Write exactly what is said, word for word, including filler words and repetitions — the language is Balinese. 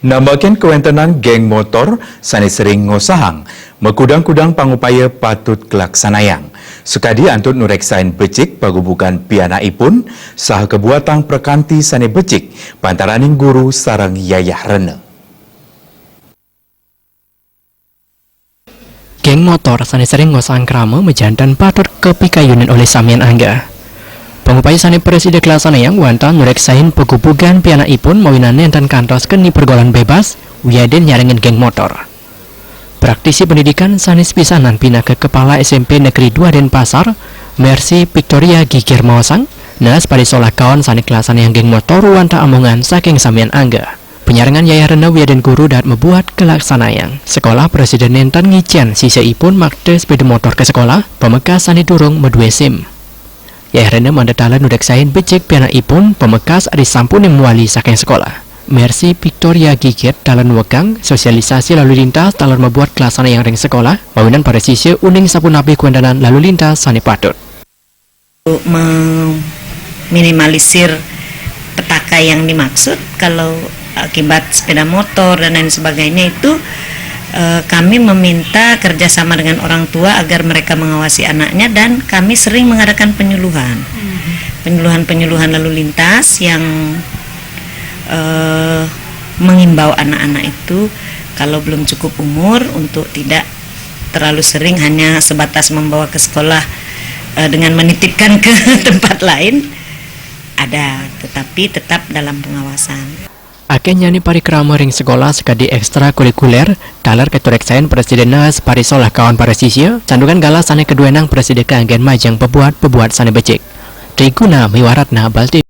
Nambakin kawéntenan géng motor sané sering ngosahang, makudang-kudang pangupaya patut kalaksanayang. Sakadi antuk nuréksain becik pagubugan pianakipun saha kabuatang prakanti sané becik pantaraning guru sareng yayahrana. Géng motor sané sering ngosahang krama majanten patut kapikayunin olih samian angga. Pangupaya sané prasida kalaksanayang wantah nuréksain pagubugan pianakipun mawinan nénten kantos keni pergaulan bébas wiadin nyarengin géng motor. Praktisi pendidikan sané sapisanan pinaka Kepala S M P Negeri dua Denpasar, Mercy Victoria Gigir maosang, naas parisolah kaon sané kalaksanayang géng motor wantah amongan saking samian angga. Panyarengan yayahrana wiadin guru dahat mabuat kalaksanayang. Sekolah prasida nénten ngicén sisaipun makta sepéda motor ka sekolah, pamekas sané durung madué SIM. Yayahrana mangda taler nuréksain becik pianakipun, pamekas ari sampuning mawali saking sekolah. Mercy Victoria Gigit taler nuekang sosialisasi lalu lintas taler mabuat kalaksanayang ring sekolah, mawinan para sisya uning sapunapi kawéntenan lalu lintas sané patut. Untuk meminimalisir petaka yang dimaksud, kalau akibat sepeda motor dan lain sebagainya itu, eh, kami meminta kerjasama dengan orang tua agar mereka mengawasi anaknya, dan kami sering mengadakan penyuluhan. Penyuluhan-penyuluhan lalu lintas yang, eh, mengimbau anak-anak itu kalau belum cukup umur untuk tidak terlalu sering hanya sebatas membawa ke sekolah, eh, dengan menitipkan ke tempat lain. Ada, tetapi tetap dalam pengawasan. Akéhnyané parikrama ring sekolah sakadi ékstrakurikulér, taler katuréksain prasida naas parisolah kaon para sisya, santukan galah sané kaduénang prasida kanggén majeng pabuat-pabuat sané becik. Triguna Miwaratna Balti.